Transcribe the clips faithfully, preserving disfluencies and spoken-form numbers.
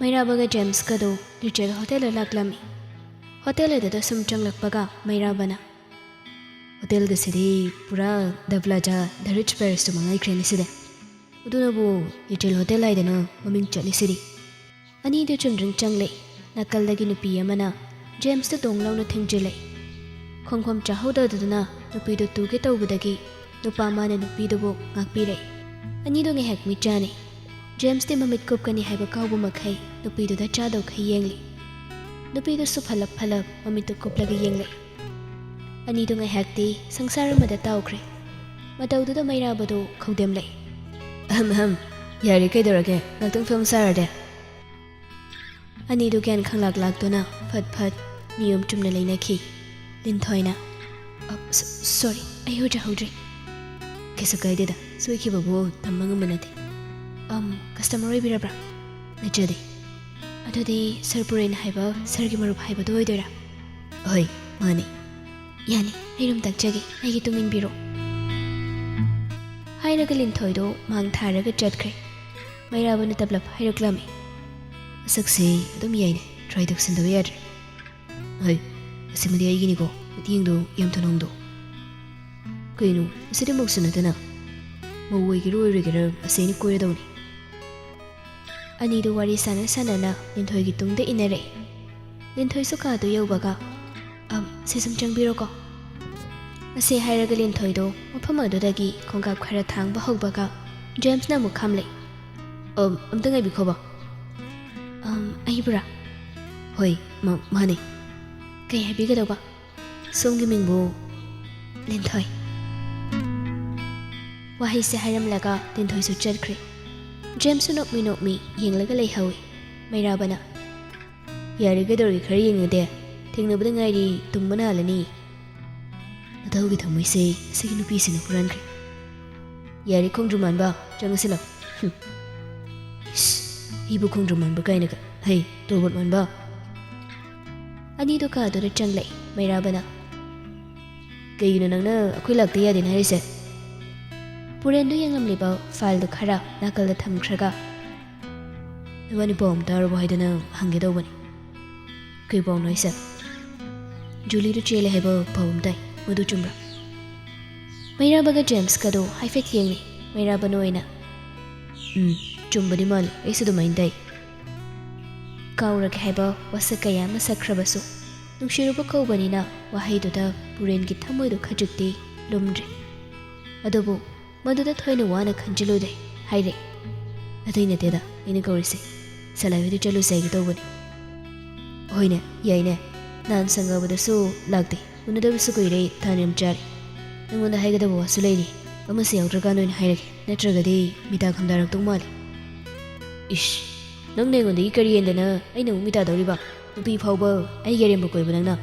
ꯃꯩꯔꯥꯕꯒ ꯖꯦꯝꯁꯀꯗꯣ ꯔꯤꯆꯦꯜ ꯍꯣꯇꯦꯜꯗ ꯂꯥꯛꯂꯝꯃꯤ꯫ ꯍꯣꯇꯦꯜ ꯑꯗꯨꯗ ꯁꯨꯝ ꯆꯪꯂꯛꯄꯒ ꯃꯩꯔꯥꯕꯅ, "ꯍꯣꯇꯦꯜꯒꯁꯤꯗꯤ ꯄꯨꯔꯥ ꯗ ꯄ꯭ꯂꯥꯖꯥ, ꯗ ꯔꯤꯆ ꯄꯦꯂꯦꯁꯇꯨ ꯃꯉꯥꯏꯈ꯭ꯔꯦꯅꯦ ꯁꯤꯗꯤ꯫ ꯑꯗꯨꯅꯕꯨ ꯔꯤꯆꯦꯜ ꯍꯣꯇꯦꯜ ꯍꯥꯏꯗꯅ ꯃꯃꯤꯡ ꯆꯠꯂꯤꯁꯤꯗꯤ"꯫ ꯑꯅꯤꯗꯨ ꯆꯨꯝꯗ꯭ꯔꯤꯡ ꯆꯪꯂꯛꯏ꯫ ꯅꯥꯀꯜꯗꯒꯤ ꯅꯨꯄꯤ ꯑꯃꯅ ꯖꯦꯝꯁꯇ ꯗꯣꯡ ꯂꯥꯎꯅ ꯊꯦꯡꯖꯤꯜꯂꯛꯏ꯫ ꯈꯣꯡꯐꯝ ꯆꯥꯍꯧꯗꯗꯨꯅ ꯅꯨꯄꯤꯗꯨ ꯇꯨꯒꯦ ꯇꯧꯕꯗꯒꯤ ꯅꯨꯄꯥ ꯑꯃꯅ ꯅꯨꯄꯤꯗꯨꯕꯨ ꯉꯥꯛꯄꯤꯔꯛꯏ꯫ ꯑꯅꯤꯗꯨ ꯉꯥꯏꯍꯥꯛ ꯃꯤꯠ ꯆꯥꯅꯩ꯫ ꯖꯦꯝꯁꯇꯤ ꯃꯃꯤꯠ ꯀꯨꯞꯀꯅꯤ ꯍꯥꯏꯕ ꯀꯥꯎꯕ ꯃꯈꯩ ꯅꯨꯄꯤꯗꯨꯗ ꯆꯥꯗꯧꯈꯩ ꯌꯦꯡꯂꯤ꯫ ꯅꯨꯄꯤꯗꯨꯁꯨ ꯐꯂꯞ ꯐꯂꯞ ꯃꯃꯤꯠꯇꯨ ꯀꯨꯞꯂꯒ ꯌꯦꯡꯂꯛꯏ꯫ ꯑꯅꯤꯗꯨ ꯉꯥꯏꯍꯥꯛꯇꯤ ꯁꯪꯁꯥꯔ ꯑꯃꯗ ꯇꯥꯎꯈ꯭ꯔꯦ꯫ ꯃꯇꯧꯗꯨꯗ ꯃꯩꯔꯥꯕꯗꯨ ꯈꯧꯗꯦꯝꯂꯛꯏ꯫ "ꯑꯍꯝ ꯑꯍꯝ, ꯌꯥꯔꯦ, ꯀꯩꯗꯧꯔꯒꯦ, ꯉꯥꯛꯇꯪ ꯐꯤꯂꯝ ꯁꯥꯔꯗꯦ"꯫ ꯑꯅꯤꯗꯨ ꯒ꯭ꯌꯥꯟ ꯈꯪꯂꯥꯛ ꯂꯥꯛꯇꯨꯅ ꯐꯠ ꯐꯠ ꯅꯤꯌꯣꯝ ꯆꯨꯝꯅ ꯂꯩꯅꯈꯤ꯫ ꯂꯤꯟꯊꯣꯏꯅ, "ꯑ, ꯁ-, ꯁꯣꯔꯤ, ꯑꯩ ꯍꯧꯖꯍꯧꯗ꯭ꯔꯦ"꯫ "ꯀꯩꯁꯨ ꯀꯥꯏꯗꯦꯗ, ꯁꯣꯏꯈꯤꯕꯕꯨ ꯇꯝꯕ ꯉꯝꯕ ꯅꯠꯇꯦ꯫ ꯑꯝ, ꯀꯁꯇꯃꯔ ꯑꯣꯏꯕꯤꯔꯕ꯭ꯔꯥ?" "ꯅꯠꯆꯗꯦ"꯫ "ꯑꯗꯨꯗꯤ ꯁꯔ ꯄꯨꯔꯦꯟ ꯍꯥꯏꯕ ꯁꯔꯒꯤ ꯃꯔꯨꯞ ꯍꯥꯏꯕꯗꯨ ꯑꯣꯏꯗꯣꯏꯔꯥ?" "ꯍꯣꯏ, ꯃꯥꯅꯤ"꯫ "ꯌꯥꯅꯤ, ꯑꯩ ꯔꯨꯝ ꯇꯥꯛꯆꯒꯦ, ꯑꯩꯒꯤ ꯇꯨꯡ ꯏꯟꯕꯤꯔꯣ"꯫ ꯍꯥꯏꯔꯒ ꯂꯤꯟꯊꯣꯏꯗꯣ ꯃꯥꯡ ꯊꯥꯔꯒ ꯆꯠꯈ꯭ꯔꯦ꯫ ꯃꯩꯔꯥꯕꯅ ꯇꯞꯂꯞ ꯍꯥꯏꯔꯛꯂꯝꯃꯤ꯫ "ꯃꯁꯛꯁꯦ ꯑꯗꯨꯝ ꯌꯥꯏꯅꯦ, ꯇ꯭ꯔꯥꯏ ꯇꯧꯁꯤꯟꯗꯕ ꯌꯥꯗ꯭ꯔꯦ"꯫ "ꯍꯣꯏ, ꯑꯁꯤꯃꯗꯤ ꯑꯩꯒꯤꯅꯤꯀꯣ, ꯃꯤꯠꯌꯦꯡꯗꯣ ꯌꯥꯝ ꯊꯨꯅ ꯍꯣꯡꯗꯣꯛꯑꯣ"꯫ "ꯀꯩꯅꯣ, ꯑꯁꯤꯗꯤ ꯃꯧꯁꯨ ꯅꯠꯇꯅ"꯫ "ꯃꯧ ꯑꯣꯏꯒꯦꯔꯥ ꯑꯣꯏꯔꯣꯏꯒꯦꯔꯥ, ꯑꯁꯤ ꯑꯩꯅ ꯀꯣꯏꯔꯗꯧꯅꯤ"꯫ ꯑꯅꯤꯗꯨ ꯋꯥꯔꯤ ꯁꯥꯟꯅ ꯁꯥꯟꯅꯅ ꯂꯤꯟꯊꯣꯏꯒꯤ ꯇꯨꯡꯗ ꯏꯟꯅꯔꯛꯏ꯫ ꯂꯤꯟꯊꯣꯏꯁꯨ ꯀꯥꯗꯨ ꯌꯧꯕꯒ, "ꯑꯝ, ꯁꯤ ꯁꯨꯝ ꯆꯪꯕꯤꯔꯣꯀꯣ"꯫ ꯑꯁꯤ ꯍꯥꯏꯔꯒ ꯂꯤꯟꯊꯣꯏꯗꯣ ꯃꯐꯝ ꯑꯗꯨꯗꯒꯤ ꯈꯣꯡꯀꯥꯞ ꯈꯔ ꯊꯥꯡꯕ ꯍꯧꯕꯒ ꯖꯦꯝꯁꯅ ꯑꯃꯨꯛ ꯈꯥꯝꯂꯛꯏ꯫ "ꯑꯝ, ꯑꯝꯇ ꯉꯥꯏꯕꯤꯈꯣꯕ"꯫ "ꯑꯝ, ꯑꯩꯕꯨꯔꯥ?" "ꯍꯣꯏ, ꯃꯥ-, ꯃꯥꯅꯦ"꯫ "ꯀꯩ ꯍꯥꯏꯕꯤꯒꯗꯧꯕ?" "ꯁꯣꯝꯒꯤ ꯃꯤꯡꯕꯨ?" "ꯂꯤꯟꯊꯣꯏ"꯫ ꯋꯥꯍꯩꯁꯦ ꯍꯥꯏꯔꯝꯂꯒ ꯂꯤꯟꯊꯣꯏꯁꯨ ꯆꯠꯈ꯭ꯔꯦ꯫ ꯖꯦꯝꯁꯁꯨ ꯅꯣꯛꯃꯤ ꯅꯣꯛꯃꯤ ꯌꯦꯡꯂꯒ ꯂꯩꯍꯧꯏ꯫ ꯃꯩꯔꯥꯕꯅ, "ꯌꯥꯔꯦ, ꯀꯩꯗꯧꯔꯒꯦ, ꯈꯔ ꯌꯦꯡꯉꯨꯗꯦ, ꯊꯦꯡꯅꯕꯗ ꯉꯥꯏꯔꯤ, ꯇꯨꯝꯕꯅ ꯍꯥꯜꯂꯅꯤ"꯫ ꯃꯇꯧꯒꯤ ꯊꯃꯣꯏꯁꯦ ꯑꯁꯤꯒꯤ ꯅꯨꯄꯤꯁꯤꯅ ꯍꯨꯔꯥꯟꯈ꯭ꯔꯦ꯫ "ꯌꯥꯔꯦ, ꯈꯣꯡꯗ꯭ꯔꯨꯝ ꯃꯥꯟꯕ, ꯆꯪꯉꯁꯤ ꯂꯥꯎ"꯫ ꯍꯨꯝ꯫ ꯏꯁ, ꯑꯩꯕꯨ ꯈꯣꯡꯗ꯭ꯔꯨꯝ ꯃꯥꯟꯕ ꯀꯥꯏꯅꯒ꯫ "ꯍꯩ, ꯇꯣꯔꯕꯣꯠ ꯃꯥꯟꯕ"꯫ ꯑꯅꯤꯗꯨ ꯀꯥꯗꯨꯗ ꯆꯪꯂꯛꯏ꯫ ꯃꯩꯔꯥꯕꯅ, "ꯀꯩꯒꯤꯅꯣ ꯅꯪꯅ ꯑꯩꯈꯣꯏ ꯂꯥꯛꯇ ꯌꯥꯗꯦꯅ ꯍꯥꯏꯔꯤꯁꯦ?" ꯄꯨꯔꯦꯟꯗꯨ ꯌꯦꯡꯂꯝꯂꯤꯕ ꯐꯥꯏꯜꯗꯨ ꯈꯔ ꯅꯥꯀꯜꯗ ꯊꯝꯈ꯭ꯔꯒ, ꯅꯕꯥꯅꯤ ꯄꯥꯎ ꯑꯃ ꯇꯥꯔꯕꯣ ꯍꯥꯏꯗꯅ ꯍꯪꯒꯦ ꯇꯧꯕꯅꯤ꯫ ꯀꯩ ꯄꯥꯎꯅꯣ ꯍꯥꯏꯁꯦ? ꯖꯨꯂꯤꯗꯨ ꯆꯦꯜꯂꯦ ꯍꯥꯏꯕ ꯄꯥꯎ ꯑꯃ ꯇꯥꯏ, ꯃꯗꯨ ꯆꯨꯝꯕ꯭ꯔꯥ? ꯃꯩꯔꯥꯕꯒ ꯖꯦꯝꯁꯀꯗꯣ ꯍꯥꯏꯐꯦꯠ ꯌꯦꯡꯅꯩ꯫ ꯃꯩꯔꯥꯕꯅ ꯑꯣꯏꯅ, "ꯎꯝ, ꯆꯨꯝꯕꯗꯤ ꯃꯥꯜꯂꯤ, ꯑꯩꯁꯨ ꯑꯗꯨꯃꯥꯏꯅ ꯇꯥꯏ꯫ ꯀꯥꯎꯔꯒꯦ ꯍꯥꯏꯕ ꯋꯥꯁꯛ ꯀꯌꯥ ꯑꯃ ꯁꯛꯈ꯭ꯔꯕꯁꯨ, ꯅꯨꯡꯁꯤꯔꯨꯕ ꯀꯧꯕꯅꯤꯅ ꯋꯥꯍꯩꯗꯨꯗ ꯄꯨꯔꯦꯟꯒꯤ ꯊꯃꯣꯏꯗꯣ ꯈꯖꯤꯛꯇꯤ ꯂꯨꯝꯗ꯭ꯔꯦ꯫ ꯑꯗꯨꯕꯨ ꯃꯗꯨꯗ ꯊꯣꯏꯅ ꯋꯥꯅ ꯈꯟꯖꯤꯜꯂꯨꯗꯦ ꯍꯥꯏꯔꯦ꯫ ꯑꯇꯩ ꯅꯠꯇꯦꯗ ꯑꯩꯅ ꯀꯧꯔꯤꯁꯦ, ꯁꯂꯥꯏ ꯍꯣꯏꯗ ꯆꯠꯂꯨꯁꯦ ꯍꯥꯏꯒꯦ ꯇꯧꯕꯅꯤ꯫ ꯍꯣꯏꯅꯦ, ꯌꯥꯏꯅꯦ, ꯅꯍꯥꯟ ꯁꯪꯒꯥꯕꯗꯁꯨ ꯂꯥꯛꯇꯦ꯫ ꯎꯅꯗꯕꯁꯨ ꯀꯨꯏꯔꯦ, ꯊꯥ ꯌꯥꯝ ꯆꯥꯔꯦ꯫ ꯅꯪꯉꯣꯟꯗ ꯍꯥꯏꯒꯗꯕ ꯋꯥꯁꯨ ꯂꯩꯔꯤ꯫ ꯑꯃꯁꯨ ꯌꯥꯎꯗ꯭ꯔꯀꯥꯟꯗ ꯑꯣꯏꯅ ꯍꯥꯏꯔꯒꯦ, ꯅꯠꯇ꯭ꯔꯒꯗꯤ ꯃꯤꯇꯥ ꯈꯝꯗꯥꯔꯛꯇꯧ ꯃꯥꯜꯂꯤ꯫ ꯏꯁ, ꯅꯪꯅ ꯑꯩꯉꯣꯟꯗꯒꯤ ꯀꯔꯤ ꯍꯦꯟꯗꯅ ꯑꯩꯅ ꯑꯃꯨꯛ ꯃꯤꯇꯥꯗꯧꯔꯤꯕ? ꯅꯨꯄꯤ ꯐꯥꯎꯕ ꯑꯩꯒꯤ ꯑꯔꯦꯝꯕ ꯀꯣꯏꯕ ꯅꯪꯅ?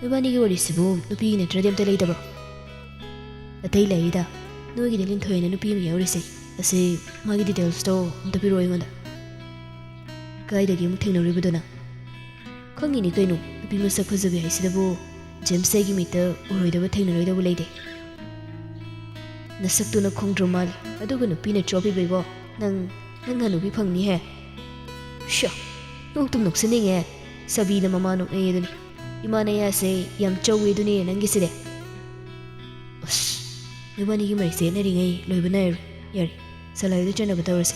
ꯅꯣꯏꯕꯥꯅꯤꯒꯤ ꯋꯥꯔꯤꯁꯤꯕꯨ ꯅꯨꯄꯤꯒꯤ ꯅꯠꯇ꯭ꯔꯗꯤ ꯑꯝꯇ ꯂꯩꯇꯕ꯭ꯔꯣ? ꯑꯇꯩ ꯂꯩꯔꯤꯗ, ꯅꯣꯏꯒꯤꯗ ꯂꯤꯟꯊꯣꯏ ꯍꯥꯏꯅ ꯅꯨꯄꯤ ꯑꯃ ꯌꯥꯎꯔꯤꯁꯦ꯫ ꯑꯁꯤ ꯃꯥꯒꯤ ꯗꯤꯇꯦꯜꯁꯇꯣ ꯑꯝꯇ ꯄꯤꯔꯛꯑꯣ ꯑꯩꯉꯣꯟꯗ꯫ ꯀꯥꯏꯗꯒꯤ ꯑꯃꯨꯛ ꯊꯦꯡꯅꯔꯨꯏꯕꯗꯨꯅ? ꯈꯪꯉꯤꯅꯤ ꯀꯩꯅꯣ, ꯅꯨꯄꯤ ꯃꯁꯛ ꯐꯖꯕꯤ ꯍꯥꯏꯁꯤꯗꯕꯨ ꯖꯦꯝꯁ ꯑꯩꯒꯤ ꯃꯤꯠꯇ ꯎꯔꯣꯏꯗꯕ ꯊꯦꯡꯅꯔꯣꯏꯗꯕ ꯂꯩꯇꯦ꯫ ꯅꯁꯛꯇꯨꯅ ꯈꯣꯡꯗ꯭ꯔꯨꯝ ꯃꯥꯜꯂꯤ, ꯑꯗꯨꯒ ꯅꯨꯄꯤꯅ ꯆꯣꯞꯄꯤꯕꯩꯕꯣ꯫ ꯅꯪ, ꯅꯪ ꯍꯅꯨꯕꯤ ꯐꯪꯅꯤꯍꯦ꯫ ꯁ꯭ꯌꯥ, ꯅꯣꯛꯇꯨꯝ ꯅꯣꯛꯁꯤꯟꯅꯤꯡꯉꯦ꯫ ꯁꯥꯕꯤꯅ ꯃꯃꯥ ꯅꯣꯛꯅꯩ ꯑꯗꯨꯅꯤ꯫ ꯏꯃꯥ ꯅꯌꯥꯁꯦ ꯌꯥꯝ ꯆꯧꯋꯤ ꯑꯗꯨꯅꯤ ꯅꯪꯒꯤꯁꯤꯗꯤ꯫ ꯑꯁ, ꯅꯕꯥꯅꯤꯒꯤ ꯃꯔꯩ ꯆꯦꯠꯅꯔꯤꯉꯩ ꯂꯣꯏꯕ ꯅꯥꯏꯔꯣꯏ꯫ ꯌꯥꯔꯦ, ꯁꯂꯥꯏꯗ ꯆꯠꯅꯕ ꯇꯧꯔꯁꯦ꯫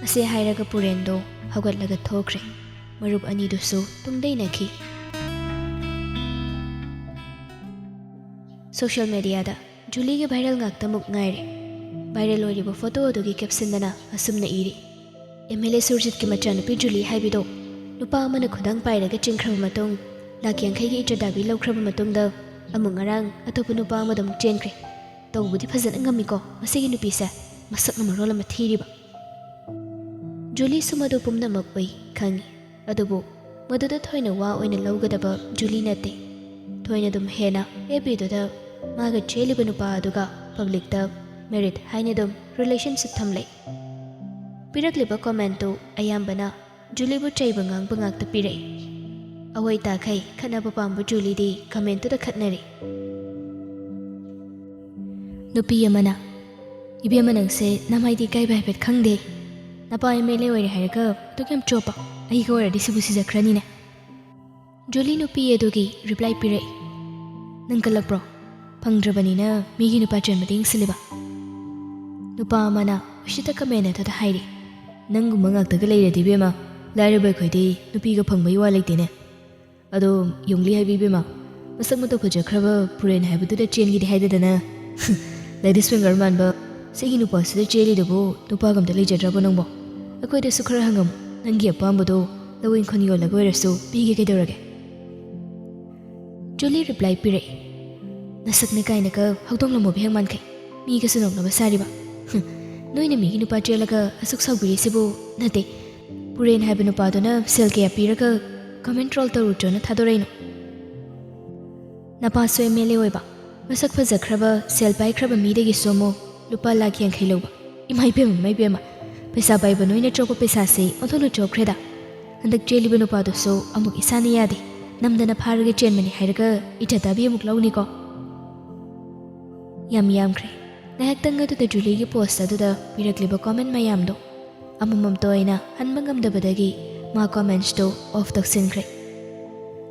ꯑꯁꯤ ꯍꯥꯏꯔꯒ ꯄꯨꯔꯦꯟꯗꯣ ꯍꯧꯒꯠꯂꯒ ꯊꯣꯛꯈ꯭ꯔꯦ꯫ ꯃꯔꯨꯞ ꯑꯅꯤꯗꯨꯁꯨ ꯇꯨꯡꯗꯩꯅꯈꯤ꯫ ꯁꯣꯁꯤꯌꯦꯜ ꯃꯦꯗꯤꯌꯥꯗ ꯖꯨꯂꯤꯒꯤ ꯚꯥꯏꯔꯦꯜ ꯉꯥꯛꯇꯃꯛ ꯉꯥꯏꯔꯦ꯫ ꯚꯥꯏꯔꯦꯜ ꯑꯣꯏꯔꯤꯕ ꯐꯣꯇꯣ ꯑꯗꯨꯒꯤ ꯀꯦꯞꯁꯟꯗꯅ ꯑꯁꯨꯝꯅ ꯏꯔꯤ, "ꯑꯦꯝ ꯑꯦꯜ ꯑꯦ ꯁꯨꯔꯖꯤꯠꯀꯤ ꯃꯆꯥꯅꯨꯄꯤ ꯖꯨꯂꯤ ꯍꯥꯏꯕꯤꯗꯣ ꯅꯨꯄꯥ ꯑꯃꯅ ꯈꯨꯗꯥꯡ ꯄꯥꯏꯔꯒ ꯆꯦꯟꯈ꯭ꯔꯕ ꯃꯇꯨꯡ, ꯂꯥꯛ ꯌꯥꯡꯈꯩꯒꯤ ꯏꯟꯇꯔ ꯗꯥꯕꯤ ꯂꯧꯈ꯭ꯔꯕ ꯃꯇꯨꯡꯗ ꯑꯃꯨꯛ ꯉꯔꯥꯡ ꯑꯇꯣꯞꯄ ꯅꯨꯄꯥ ꯑꯃꯗ ꯑꯃꯨꯛ ꯆꯦꯟꯈ꯭ꯔꯦ꯫ ꯇꯧꯕꯗꯤ ꯐꯖꯅ ꯉꯝꯃꯤꯀꯣ ꯃꯁꯤꯒꯤ ꯅꯨꯄꯤꯁꯦ, ꯃꯁꯛꯅ ꯃꯔꯣꯜ ꯑꯃ ꯊꯤꯔꯤꯕ"꯫ ꯖꯨꯂꯤꯁꯨ ꯃꯗꯨ ꯄꯨꯝꯅꯃꯛ ꯎꯏ, ꯈꯪꯏ꯫ ꯑꯗꯨꯕꯨ ꯃꯗꯨꯗ ꯊꯣꯏꯅ ꯋꯥ ꯑꯣꯏꯅ ꯂꯧꯒꯗꯕ ꯖꯨꯂꯤ ꯅꯠꯇꯦ꯫ ꯊꯣꯏꯅ ꯑꯗꯨꯝ ꯍꯦꯟꯅ ꯑꯦꯐ ꯕꯤꯗꯨꯗ ꯃꯥꯒ ꯆꯦꯜꯂꯤꯕ ꯅꯨꯄꯥ ꯑꯗꯨꯒ ꯄꯕ꯭ꯂꯤꯛꯇ ꯃꯦꯔꯤꯠ ꯍꯥꯏꯅ ꯑꯗꯨꯝ ꯔꯤꯂꯦꯁꯟꯁꯤꯞ ꯊꯝꯂꯦ꯫ ꯄꯤꯔꯛꯂꯤꯕ ꯀꯣꯃꯦꯟꯠꯇꯨ ꯑꯌꯥꯝꯕꯅ ꯖꯨꯂꯤꯕꯨ ꯆꯩꯕ ꯉꯥꯡꯕ ꯉꯥꯛꯇ ꯄꯤꯔꯛꯏ꯫ ꯑꯋꯣꯏ ꯇꯥꯈꯩ ꯈꯠꯅꯕ ꯄꯥꯝꯕ ꯖꯨꯂꯤꯗꯤ ꯀꯃꯦꯟꯠꯇꯨꯗ ꯈꯠꯅꯔꯤ꯫ ꯅꯨꯄꯤ ꯑꯃꯅ ꯏꯕꯦꯝꯃ, ꯅꯪꯁꯦ ꯅꯃꯥꯏꯗꯤ ꯏꯀꯥꯏꯕ ꯍꯥꯏꯐꯦꯠ ꯈꯪꯗꯦ꯫ ꯅꯄꯥ ꯑꯦꯝ ꯑꯦꯜ ꯑꯦ ꯑꯣꯏꯔꯦ ꯍꯥꯏꯔꯒ ꯑꯗꯨꯛ ꯌꯥꯝ ꯆꯣꯞꯄ꯫ ꯑꯩꯒ ꯑꯣꯏꯔꯗꯤ ꯁꯤꯕꯨ ꯁꯤꯖꯈ꯭ꯔꯅꯤꯅꯦ꯫ ꯖꯨꯂꯤ ꯅꯨꯄꯤ ꯑꯗꯨꯒꯤ ꯔꯤꯄ꯭ꯂꯥꯏ ꯄꯤꯔꯛꯏ꯫ ꯅꯪ ꯀꯜꯂꯛꯄ꯭ꯔꯣ? ꯐꯪꯗ꯭ꯔꯕꯅꯤꯅ ꯃꯤꯒꯤ ꯅꯨꯄꯥ ꯆꯦꯟꯕꯗ ꯌꯦꯡꯁꯤꯜꯂꯤꯕ? ꯅꯨꯄꯥ ꯑꯃꯅ ꯎꯁꯤꯠꯇ ꯀꯃꯦꯟ ꯑꯗꯨꯗ ꯍꯥꯏꯔꯤ꯫ ꯅꯪꯒꯨꯝꯕ ꯉꯥꯛꯇꯒ ꯂꯩꯔꯗꯤ ꯏꯕꯦꯝꯃ, ꯂꯥꯏꯔꯕ ꯑꯩꯈꯣꯏꯗꯤ ꯅꯨꯄꯤꯒ ꯐꯪꯕꯒꯤ ꯋꯥ ꯂꯩꯇꯦꯅꯦ꯫ ꯑꯗꯣ ꯌꯣꯡꯂꯤ ꯍꯥꯏꯕꯤ ꯏꯕꯦꯝꯃ, ꯃꯁꯛ ꯃꯇꯧ ꯐꯖꯈ꯭ꯔꯕ ꯄꯨꯔꯦꯟ ꯍꯥꯏꯕꯗꯨꯗ ꯆꯦꯟꯒꯦꯗꯤ ꯍꯥꯏꯗꯗꯅ꯫ Ladies finger ꯃꯥꯟꯕ ꯁꯤꯒꯤ ꯅꯨꯄꯥꯁꯤꯗ ꯆꯦꯜꯂꯤꯗꯨꯕꯨ ꯅꯨꯄꯥꯒ ꯑꯝꯇ ꯂꯩꯖꯗ꯭ꯔꯕꯣ ꯅꯪꯕꯣ? ꯑꯩꯈꯣꯏꯗꯁꯨ ꯈꯔ ꯍꯪꯉꯝꯃꯨ, ꯅꯪꯒꯤ ꯑꯄꯥꯝꯕꯗꯣ ꯂꯧ ꯏꯪꯈꯣꯜ ꯌꯣꯜꯂꯒ ꯑꯣꯏꯔꯁꯨ ꯄꯤꯒꯦ ꯀꯩꯗꯧꯔꯒꯦ? ꯖꯨꯂꯤ ꯔꯤꯄ꯭ꯂꯥꯏ ꯄꯤꯔꯛꯏ꯫ ꯅꯁꯛꯅꯦ ꯀꯥꯏꯅꯒ ꯍꯧꯗꯣꯡ ꯂꯝꯃꯣꯕꯤ ꯍꯦꯛ ꯃꯥꯟꯈꯩ, ꯃꯤꯒꯁꯨ ꯅꯣꯛꯅꯕ ꯁꯥꯔꯤꯕ꯫ ꯍꯨꯝ, ꯅꯣꯏꯅ ꯃꯤꯒꯤ ꯅꯨꯄꯥ ꯆꯦꯜꯂꯒ ꯑꯁꯨꯛ ꯁꯥꯎꯕꯤꯔꯤꯁꯤꯕꯨ? ꯅꯠꯇꯦ, ꯄꯨꯔꯦꯟ ꯍꯥꯏꯕ ꯅꯨꯄꯥꯗꯨꯅ ꯁꯦꯜ ꯀꯌꯥ ꯄꯤꯔꯒ ꯀꯃꯦꯟ ꯇ꯭ꯔꯣꯜ ꯇꯧꯔꯨꯆꯣꯅ ꯊꯥꯗꯣꯔꯛꯏꯅꯣ? ꯅꯄꯥꯁꯨ ꯑꯦꯝ ꯑꯦꯜ ꯑꯦ ꯑꯣꯏꯕ, ꯃꯁꯛ ꯐꯖꯈ꯭ꯔꯕ, ꯁꯦꯜ ꯄꯥꯏꯈ꯭ꯔꯕ ꯃꯤꯗꯒꯤꯁꯨ ꯑꯃꯨꯛ ꯂꯨꯄꯥ ꯂꯥꯈ ꯌꯥꯡꯈꯩ ꯂꯧꯕ꯫ ꯏꯃꯥ ꯏꯕꯦꯝꯃ, ꯏꯃꯥ ꯏꯕꯦꯝꯃ, ꯄꯩꯁꯥ ꯄꯥꯏꯕ ꯅꯣꯏꯅ ꯆꯣꯞꯄ ꯄꯩꯁꯥꯁꯦ ꯑꯣꯟꯊꯣꯛꯅ ꯆꯣꯞꯈ꯭ꯔꯦꯗ꯫ ꯍꯟꯗꯛ ꯆꯦꯜꯂꯤꯕ ꯅꯨꯄꯥꯗꯨꯁꯨ ꯑꯃꯨꯛ ꯏꯁꯥꯅ ꯌꯥꯗꯦ, ꯅꯝꯗꯅ ꯐꯥꯔꯒ ꯆꯦꯟꯕꯅꯤ ꯍꯥꯏꯔꯒ ꯏꯖꯠ ꯇꯥꯕꯤ ꯑꯃꯨꯛ ꯂꯧꯅꯤꯀꯣ꯫ ꯌꯥꯝ ꯌꯥꯝꯈ꯭ꯔꯦ꯫ ꯉꯥꯏꯍꯥꯛꯇꯪ ꯑꯗꯨꯗ ꯖꯨꯂꯤꯒꯤ ꯄꯣꯁ ꯑꯗꯨꯗ ꯄꯤꯔꯛꯂꯤꯕ ꯀꯣꯃꯦꯟ ꯃꯌꯥꯝꯗꯣ ꯑꯃꯃꯝꯇ ꯑꯣꯏꯅ ꯍꯟꯕ ꯉꯝꯗꯕꯗꯒꯤ ꯃꯥ ꯀꯣꯃꯦꯟꯁꯇꯨ ꯑꯣꯐ ꯇꯧꯁꯤꯟꯈ꯭ꯔꯦ꯫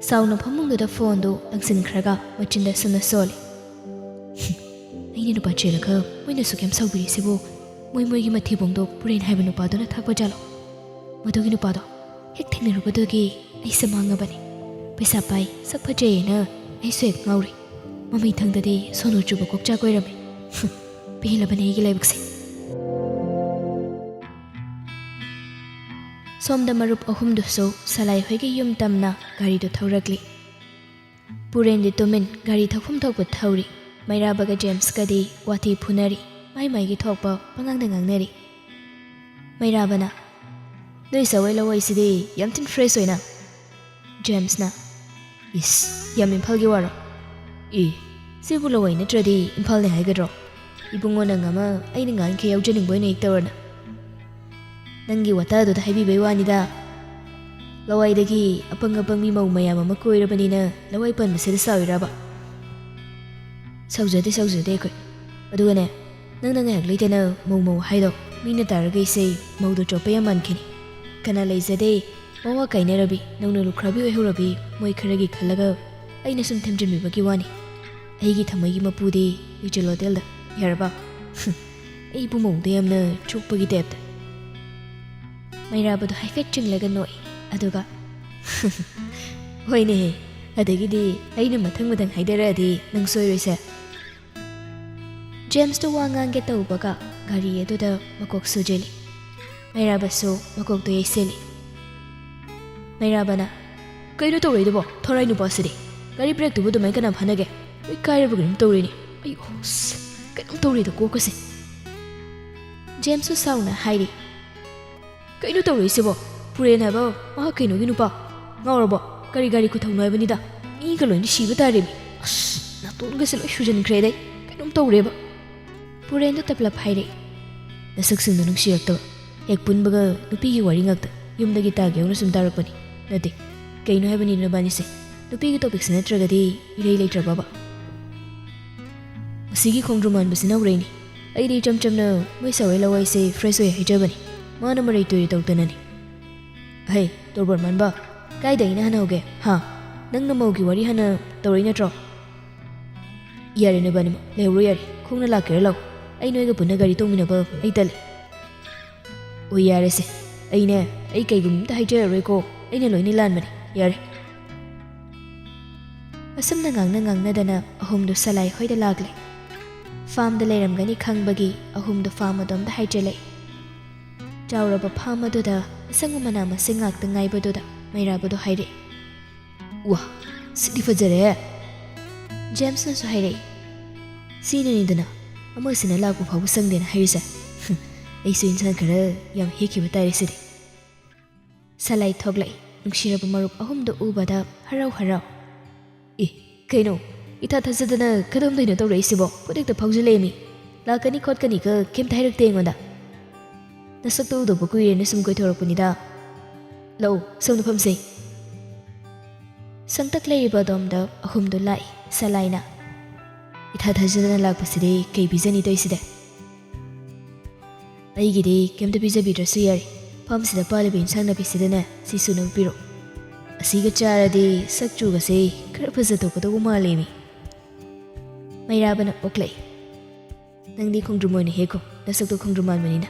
ꯁꯥꯎꯅ ꯐꯃꯨꯡꯗꯨꯗ ꯐꯣꯟꯗꯨ ꯂꯪꯁꯤꯟꯈ꯭ꯔꯒ ꯃꯆꯤꯟꯗ ꯁꯨꯝꯅ ꯁꯣꯜꯂꯤ꯫ "ꯑꯩꯅ ꯅꯨꯄꯥ ꯆꯦꯜꯂꯒ ꯃꯣꯏꯅ ꯑꯁꯨꯛ ꯌꯥꯝ ꯁꯥꯎꯕꯤꯔꯤꯁꯤꯕꯨ ꯃꯣꯏ ꯃꯣꯏꯒꯤ ꯃꯊꯤꯕꯣꯡꯗꯣ ꯄꯨꯔꯦꯟ ꯍꯥꯏꯕ ꯅꯨꯄꯥꯗꯨꯅ ꯊꯥꯛꯄ ꯖꯥꯠꯂꯣ? ꯃꯗꯨꯒꯤ ꯅꯨꯄꯥꯗꯣ ꯍꯦꯛ ꯊꯦꯡꯅꯔꯨꯕꯗꯒꯤ ꯑꯩꯁꯦ ꯃꯥꯡꯉꯕꯅꯤ꯫ ꯄꯩꯁꯥ ꯄꯥꯏ, ꯁꯛ ꯐꯖꯩꯌꯦꯅ ꯑꯩꯁꯨ ꯍꯦꯛ ꯉꯥꯎꯔꯤ꯫ ꯃꯃꯩꯊꯪꯗꯗꯤ ꯁꯣꯅꯨ ꯆꯨꯕ ꯀꯣꯛꯆꯥꯛ ꯑꯣꯏꯔꯝꯃꯤ꯫ ꯍꯨꯝ, ꯄꯦꯜꯂꯕꯅꯤ ꯑꯩꯒꯤ ꯂꯥꯏꯕꯛꯁꯦ"꯫ ꯁꯣꯝꯗ ꯃꯔꯨꯞ ꯑꯍꯨꯝꯗꯨꯁꯨ ꯁꯂꯥꯏ ꯍꯣꯏꯒꯤ ꯌꯨꯝ ꯇꯝꯅ ꯒꯥꯔꯤꯗꯨ ꯊꯧꯔꯛꯂꯤ꯫ ꯄꯨꯔꯦꯟꯗꯤ ꯇꯨꯃꯤꯟ ꯒꯥꯔꯤ ꯊꯧꯐꯝ ꯊꯣꯛꯄ ꯊꯧꯔꯤ꯫ ꯃꯩꯔꯥꯕꯒ ꯖꯦꯝꯁꯀꯗꯤ ꯋꯥꯊꯤ ꯐꯨꯅꯔꯤ, ꯃꯥꯏ ꯃꯥꯏꯒꯤ ꯊꯣꯛꯄ ꯄꯉꯥꯡꯗ ꯉꯥꯡꯅꯔꯤ꯫ ꯃꯩꯔꯥꯕꯅ, "ꯅꯣꯏ ꯁꯋꯥꯏ ꯂꯋꯥꯏꯁꯤꯗꯤ ꯌꯥꯝ ꯊꯤꯅ ꯐ꯭ꯔꯦꯁ ꯑꯣꯏꯅ"꯫ ꯖꯦꯝꯁꯅ, "ꯏꯁ, ꯌꯥꯝ ꯏꯝꯐꯥꯜꯒꯤ ꯋꯥꯔꯣ? ꯏ, ꯁꯤꯕꯨ ꯂꯋꯥꯏ ꯅꯠꯇ꯭ꯔꯗꯤ ꯏꯝꯐꯥꯜꯅꯤ ꯍꯥꯏꯒꯗ꯭ꯔꯣ? ꯏꯕꯨꯡꯉꯣ ꯅꯪ ꯑꯃ ꯑꯩꯅ ꯉꯥꯡꯈꯩ ꯌꯥꯎꯖꯅꯤꯡꯕ ꯑꯣꯏꯅ ꯍꯦꯛ ꯇꯧꯔꯅ꯫ ꯅꯪꯒꯤ ꯋꯥꯇꯥꯗꯨꯗ ꯍꯥꯏꯕꯤꯕꯩ ꯋꯥꯅꯤꯗ꯫ ꯂꯋꯥꯏꯗꯒꯤ ꯑꯄꯪ ꯑꯄꯪꯕꯤ ꯃꯧ ꯃꯌꯥꯝ ꯑꯃ ꯀꯣꯏꯔꯕꯅꯤꯅ ꯂꯋꯥꯏ ꯄꯟꯕꯁꯤꯗ ꯁꯥꯎꯔꯤꯔꯕ?" "ꯁꯥꯎꯖꯗꯦ, ꯁꯥꯎꯖꯗꯦ ꯑꯩꯈꯣꯏ꯫ ꯑꯗꯨꯒꯅꯦ, ꯅꯪꯅ ꯉꯥꯏꯍꯥꯛ ꯂꯩꯇꯅ ꯃꯧ ꯃꯧ ꯍꯥꯏꯗꯣ ꯃꯤꯅ ꯇꯥꯔꯒ ꯑꯩꯁꯦ ꯃꯧꯗꯣ ꯆꯣꯞꯄ ꯌꯥꯝ ꯃꯥꯟꯈꯤꯅꯤ꯫ ꯀꯅꯥ ꯂꯩꯖꯗꯦ, ꯃꯋꯥ ꯀꯥꯏꯅꯔꯕꯤ ꯅꯧꯅ ꯂꯨꯈ꯭ꯔꯥꯕꯤ ꯑꯣꯏꯍꯧꯔꯕꯤ ꯃꯣꯏ ꯈꯔꯒꯤ ꯈꯜꯂꯒ ꯑꯩꯅ ꯁꯨꯝ ꯊꯦꯝꯖꯤꯟꯕꯤꯕꯒꯤ ꯋꯥꯅꯤ꯫ ꯑꯩꯒꯤ ꯊꯃꯣꯏꯒꯤ ꯃꯄꯨꯗꯤ ꯏꯆꯦꯜ ꯍꯣꯇꯦꯜꯗ꯫ ꯌꯥꯔꯕ? ꯑꯩꯕꯨ ꯃꯧꯗ ꯌꯥꯝꯅ ꯆꯣꯞꯄꯒꯤ ꯇꯥꯏꯞꯇ꯫ ꯃꯩꯔꯥꯕꯗꯣ ꯍꯥꯏꯐꯦꯠ ꯆꯤꯡꯂꯒ ꯅꯣꯛꯏ, ꯑꯗꯨꯒ "ꯍꯣꯏꯅꯦꯍꯦ, ꯑꯗꯒꯤꯗꯤ ꯑꯩꯅ ꯃꯊꯪ ꯃꯊꯪ ꯍꯥꯏꯗꯔꯛꯑꯗꯤ ꯅꯪ ꯁꯣꯏꯔꯣꯏꯁꯦ"꯫ ꯖꯦꯝꯁꯇꯣ ꯋꯥ ꯉꯥꯡꯒꯦ ꯇꯧꯕꯒ ꯒꯥꯔꯤ ꯑꯗꯨꯗ ꯃꯀꯣꯛ ꯁꯨꯖꯤꯜꯂꯤ꯫ ꯃꯩꯔꯥꯕꯁꯨ ꯃꯀꯣꯛꯇꯣ ꯌꯩꯁꯤꯜꯂꯤ꯫ ꯃꯩꯔꯥꯕꯅ, "ꯀꯩꯅꯣ ꯇꯧꯔꯛꯏꯗꯨꯕꯣ? ꯊꯣꯔꯥꯏ ꯅꯨꯄꯥꯁꯤꯗꯤ ꯒꯥꯔꯤ ꯕ꯭ꯔꯦꯛꯇꯨꯕꯨ ꯑꯗꯨꯃꯥꯏꯅ ꯀꯅꯥ ꯐꯥꯅꯒꯦ? ꯂꯣꯏ ꯀꯥꯏꯔꯕ ꯀꯩꯅꯣꯝ ꯇꯧꯔꯦꯅꯦ꯫ ꯑꯩ ꯑꯁ, ꯀꯩꯅꯣꯝ ꯇꯧꯔꯦꯗ ꯀꯣꯛꯀꯁꯦ"꯫ ꯖꯦꯝꯁꯁꯨ ꯁꯥꯎꯅ ꯍꯥꯏꯔꯤ, "ꯀꯩꯅꯣ ꯇꯧꯔꯛꯏꯁꯤꯕꯣ? ꯄꯨꯔꯦꯟ ꯍꯥꯏꯕ ꯃꯍꯥꯛ ꯀꯩꯅꯣꯒꯤ ꯅꯨꯄꯥ? ꯉꯥꯎꯔꯕꯣ? ꯀꯔꯤ ꯒꯥꯔꯤ ꯈꯨꯊꯧꯅꯣ ꯍꯥꯏꯕꯅꯤꯗ? ꯃꯤꯒ ꯂꯣꯏꯅ ꯁꯤꯕ ꯇꯥꯔꯦꯃꯤ꯫ ꯑꯁ, ꯅꯥꯇꯣꯟꯒꯁꯦ ꯂꯣꯏ ꯁꯨꯖꯟꯈ꯭ꯔꯦꯗ ꯑꯩ꯫ ꯀꯩꯅꯣꯝ ꯇꯧꯔꯦꯕ"꯫ ꯄꯨꯔꯦꯟꯗꯣ ꯇꯞꯂꯞ ꯍꯥꯏꯔꯛꯏ, "ꯅꯁꯛꯁꯤꯡꯗꯣ ꯅꯨꯡꯁꯤꯔꯛꯇꯕ꯫ ꯍꯦꯛ ꯄꯨꯟꯕꯒ ꯅꯨꯄꯤꯒꯤ ꯋꯥꯔꯤ ꯉꯥꯛꯇ꯫ ꯌꯨꯝꯗꯒꯤ ꯇꯥꯒꯦ ꯍꯧꯅ ꯁꯨꯝ ꯇꯥꯔꯛꯄꯅꯤ꯫ ꯅꯠꯇꯦ, ꯀꯩꯅꯣ ꯍꯥꯏꯕꯅꯤ ꯅꯕꯥꯅꯤꯁꯦ? ꯅꯨꯄꯤꯒꯤ ꯇꯣꯄꯤꯛꯁꯦ ꯅꯠꯇ꯭ꯔꯒꯗꯤ ꯏꯔꯩ ꯂꯩꯇ꯭ꯔꯕꯕ?" ꯃꯁꯤꯒꯤ ꯈꯣꯡꯗ꯭ꯔꯨꯝ ꯃꯥꯟꯕꯁꯤꯅ ꯍꯧꯔꯛꯏꯅꯤ꯫ ꯑꯩꯗꯤ ꯏꯆꯝ ꯆꯝꯅ ꯃꯣꯏ ꯁꯥꯎꯔꯦ ꯂꯋꯥꯏꯁꯦ ꯐ꯭ꯔꯦꯁ ꯑꯣꯏ ꯍꯥꯏꯖꯕꯅꯤ꯫ ꯃꯥꯅ ꯃꯔꯩ ꯇꯨꯔꯩ ꯇꯧꯗꯅꯅꯤ꯫ "ꯍꯩ, ꯇꯣꯔꯕꯣꯟ ꯃꯥꯟꯕ, ꯀꯥꯏꯗ ꯑꯩꯅ ꯍꯥꯟꯅ ꯍꯧꯒꯦ? ꯍꯥ? ꯅꯪꯅ ꯃꯧꯒꯤ ꯋꯥꯔꯤ ꯍꯥꯟꯅ ꯇꯧꯔꯛꯏ ꯅꯠꯇ꯭ꯔꯣ? ꯌꯥꯔꯦ, ꯅꯕꯥꯅꯤꯃꯛ ꯂꯩꯍꯧꯔꯣ ꯌꯥꯔꯦ꯫ ꯈꯣꯡꯅ ꯂꯥꯛꯀꯦꯔꯥ ꯂꯥꯛꯑꯣ, ꯑꯩ ꯅꯣꯏꯒ ꯄꯨꯟꯅ ꯒꯥꯔꯤ ꯇꯣꯡꯃꯤꯟꯅꯕ ꯑꯩ ꯇꯜꯂꯦ"꯫ "ꯑꯣ, ꯌꯥꯔꯦꯁꯦ, ꯑꯩꯅꯦ, ꯑꯩ ꯀꯩꯒꯨꯝꯕ ꯑꯝꯇ ꯍꯥꯏꯖꯔꯔꯣꯏꯀꯣ꯫ ꯑꯩꯅ ꯂꯣꯏꯅ ꯂꯥꯟꯕꯅꯦ, ꯌꯥꯔꯦ"꯫ ꯑꯁꯨꯝꯅ ꯉꯥꯡꯅ ꯉꯥꯡꯅꯗꯅ ꯑꯍꯨꯝꯗꯨ ꯁꯂꯥꯏ ꯍꯣꯏꯗ ꯂꯥꯛꯂꯦ꯫ ꯐꯥꯝꯗ ꯂꯩꯔꯝꯒꯅꯤ ꯈꯪꯕꯒꯤ ꯑꯍꯨꯝꯗꯨ ꯐꯥꯝ ꯑꯗꯣꯝꯗ ꯍꯥꯏꯖꯤꯜꯂꯛꯏ꯫ ꯆꯥꯎꯔꯕ ꯐꯥꯝ ꯑꯗꯨꯗ ꯑꯁꯪꯕ ꯃꯅꯥ ꯃꯁꯤꯡ ꯉꯥꯛꯇ ꯉꯥꯏꯕꯗꯨꯗ ꯃꯩꯔꯥꯕꯗꯣ ꯍꯥꯏꯔꯛꯏ, "ꯋꯥ, ꯁꯤꯗꯤ ꯐꯖꯔꯦ!" ꯖꯦꯝꯁꯅꯁꯨ ꯍꯥꯏꯔꯛꯏ, "ꯁꯤꯅꯅꯤꯗꯅ ꯑꯃꯁꯤꯅ ꯂꯥꯛꯄ ꯐꯥꯎꯕ ꯁꯪꯗꯦꯅ ꯍꯥꯏꯔꯤꯁꯦ꯫ ꯍꯨꯝ, ꯑꯩꯁꯨ ꯏꯟꯁꯥꯡ ꯈꯔ ꯌꯥꯝ ꯍꯦꯛꯈꯤꯕ ꯇꯥꯔꯦ ꯁꯤꯗꯤ"꯫ ꯁꯂꯥꯏ ꯊꯣꯛꯂꯛꯏ꯫ ꯅꯨꯡꯁꯤꯔꯕ ꯃꯔꯨꯞ ꯑꯍꯨꯝꯗꯨ ꯎꯕꯗ ꯍꯔꯥꯎ ꯍꯔꯥꯎ, "ꯑꯦ, ꯀꯩꯅꯣ? ꯏꯊꯥ ꯊꯥꯖꯗꯅ ꯀꯗꯣꯝꯗꯩꯅꯣ ꯇꯧꯔꯛꯏꯁꯤꯕꯣ? ꯄꯣꯠ ꯍꯦꯛꯇ ꯐꯥꯎꯖꯤꯜꯂꯛꯑꯦꯃꯤ꯫ ꯂꯥꯛꯀꯅꯤ ꯈꯣꯠꯀꯅꯤꯒ ꯀꯩꯝꯇ ꯍꯥꯏꯔꯛꯇꯦ ꯑꯩꯉꯣꯟꯗ꯫ ꯅꯁꯛꯇꯣ ꯎꯗꯕ ꯀꯨꯏꯔꯦꯅ ꯁꯨꯝ ꯀꯣꯏꯊꯣꯔꯛꯄꯅꯤꯗ꯫ ꯂꯥꯛꯑꯣ, ꯁꯣꯝꯗ ꯐꯝꯁꯦ"꯫ ꯁꯪꯇꯛ ꯂꯩꯔꯤꯕ ꯑꯗꯣꯝꯗ ꯑꯍꯨꯝꯗꯨ ꯂꯥꯛꯏ꯫ ꯁꯂꯥꯏꯅ, "ꯏꯊꯥ ꯊꯥꯖꯗꯅ ꯂꯥꯛꯄꯁꯤꯗꯤ ꯀꯩ ꯄꯤꯖꯅꯤ ꯇꯧꯏꯁꯤꯗꯤ?" ꯑꯩꯒꯤꯗꯤ ꯀꯩꯝꯇ ꯄꯤꯖꯕꯤꯗ꯭ꯔꯁꯨ ꯌꯥꯔꯦ꯫ ꯐꯥꯝꯁꯤꯗ ꯄꯥꯜꯂꯤꯕ ꯏꯟꯁꯥꯡ ꯅꯥꯄꯤꯁꯤꯗꯅꯦ ꯁꯤ ꯁꯨꯅꯕ ꯄꯤꯔꯛꯑꯣ꯫ ꯑꯁꯤꯒ ꯆꯥꯔꯗꯤ ꯁꯛ ꯆꯨꯒꯁꯦ ꯈꯔ ꯐꯖꯊꯣꯛꯀꯗꯧꯕ ꯃꯥꯜꯂꯦꯃꯤ꯫ ꯃꯩꯔꯥꯕꯅ ꯑꯣꯛꯂꯛꯏ꯫ "ꯅꯪꯗꯤ ꯈꯣꯡꯗ꯭ꯔꯨꯝ ꯑꯣꯏꯅ ꯍꯦꯛꯈꯣ, ꯅꯁꯛꯇꯣ ꯈꯣꯡꯗ꯭ꯔꯨꯝ ꯃꯥꯟꯕꯅꯤꯅ꯫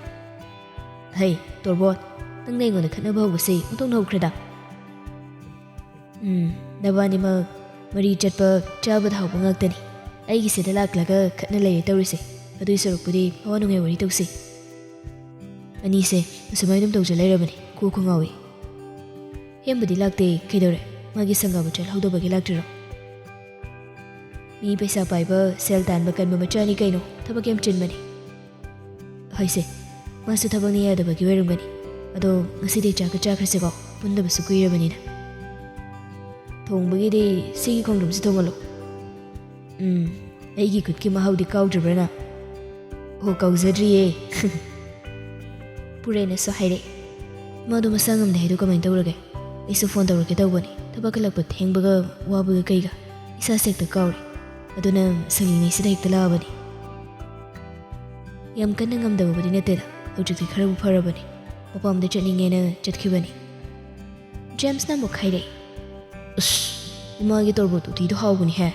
ꯍꯩ, ꯇꯣꯔꯕꯣꯠ, ꯅꯪꯅ ꯑꯩꯉꯣꯟꯗ ꯈꯠꯅꯕ ꯍꯧꯕꯁꯦ ꯑꯣꯟꯊꯣꯛꯅ ꯍꯧꯈ꯭ꯔꯦꯗ꯫ ꯎꯝ, ꯅꯕꯥꯅꯤꯃꯛ ꯃꯔꯤ ꯆꯠꯄ ꯆꯥꯕꯗ ꯍꯥꯎꯕ ꯉꯥꯛꯇꯅꯤ꯫ ꯑꯩꯒꯤꯁꯤꯗ ꯂꯥꯛꯂꯒ ꯈꯠꯅ ꯂꯩꯔꯦ ꯇꯧꯔꯤꯁꯦ꯫ ꯑꯗꯨꯏ ꯁꯔꯨꯛꯄꯨꯗꯤ ꯑꯋꯥ ꯅꯨꯡꯉꯥꯏ ꯋꯥꯔꯤ ꯇꯧꯁꯤ꯫ ꯑꯅꯤꯁꯦ ꯑꯁꯨꯃꯥꯏꯅ ꯑꯗꯨꯝ ꯇꯧꯖ ꯂꯩꯔꯕꯅꯤ, ꯀꯣꯛꯀ ꯉꯥꯎꯏ꯫" "ꯍꯦꯝꯕꯗꯤ ꯂꯥꯛꯇꯦ, ꯀꯩꯗꯧꯔꯦ? ꯃꯥꯒꯤ ꯁꯪꯒꯥꯕ ꯆꯠꯍꯧꯗꯕꯒꯤ ꯂꯥꯛꯇ꯭ꯔꯤꯔꯣ?" "ꯃꯤ ꯄꯩꯁꯥ ꯄꯥꯏꯕ, ꯁꯦꯜ ꯇꯥꯟꯕ ꯀꯟꯕ ꯃꯆꯥꯅꯤ ꯀꯩꯅꯣ, ꯊꯕꯛ ꯌꯥꯝ ꯆꯤꯟꯕꯅꯤ꯫" "ꯍꯣꯏꯁꯦ, ꯃꯥꯁꯨ ꯊꯕꯛꯅ ꯌꯥꯗꯕꯒꯤ ꯑꯣꯏꯔꯝꯒꯅꯤ꯫ ꯑꯗꯣ ꯉꯁꯤꯗꯤ ꯆꯥꯛꯀ ꯆꯥꯈ꯭ꯔꯁꯤꯀꯣ, ꯄꯨꯟꯗꯕꯁꯨ ꯀꯨꯏꯔꯕꯅꯤꯅ꯫ ꯊꯣꯡꯕꯒꯤꯗꯤ ꯁꯤꯒꯤ ꯈꯣꯡꯗ꯭ꯔꯨꯝꯁꯤ ꯊꯣꯡꯍꯜꯂꯨ꯫" "ꯎꯝ, ꯑꯩꯒꯤ ꯈꯨꯠꯀꯤ ꯃꯍꯥꯎꯗꯤ ꯀꯥꯎꯗ꯭ꯔꯤꯕ꯭ꯔꯥ ꯅꯪ?" "ꯑꯣ, ꯀꯥꯎꯖꯗ꯭ꯔꯤꯌꯦ꯫" ꯄꯨꯔꯦꯅꯁꯨ ꯍꯥꯏꯔꯛꯑꯦ꯫ "ꯃꯥꯗꯣ ꯃꯁꯥ ꯉꯝꯗꯦ ꯍꯥꯏꯗꯣ ꯀꯃꯥꯏꯅ ꯇꯧꯔꯒꯦ? ꯑꯩꯁꯨ ꯐꯣꯟ ꯇꯧꯔꯛꯀꯦ ꯇꯧꯕꯅꯤ, ꯊꯕꯛ ꯍꯜꯂꯛꯄ ꯊꯦꯡꯕꯒ ꯋꯥꯕꯒ ꯀꯩꯒ ꯏꯁꯥꯁꯦ ꯍꯦꯛꯇ ꯀꯥꯎꯔꯦ꯫ ꯑꯗꯨꯅ ꯁꯪꯂꯤꯉꯩꯁꯤꯗ ꯍꯦꯛꯇ ꯂꯥꯛꯑꯕꯅꯤ꯫" "ꯌꯥꯝ ꯀꯟꯅ ꯉꯝꯗꯕꯕꯨꯗꯤ ꯅꯠꯇꯦꯗ, ꯍꯧꯖꯤꯛꯇꯤ ꯈꯔꯕꯨ ꯐꯔꯕꯅꯤ꯫ ꯃꯄꯥꯝꯗ ꯆꯠꯅꯤꯡꯉꯦꯅ ꯆꯠꯈꯤꯕꯅꯤ꯫" ꯖꯦꯝꯁꯅ ꯑꯃꯨꯛ ꯍꯥꯏꯔꯛꯏ꯫ "ꯑꯁ, ꯏꯃꯥꯒꯤ ꯇꯣꯔꯕꯣꯠ ꯎꯇꯤꯗꯣ ꯍꯥꯎꯕꯅꯤꯍꯦ꯫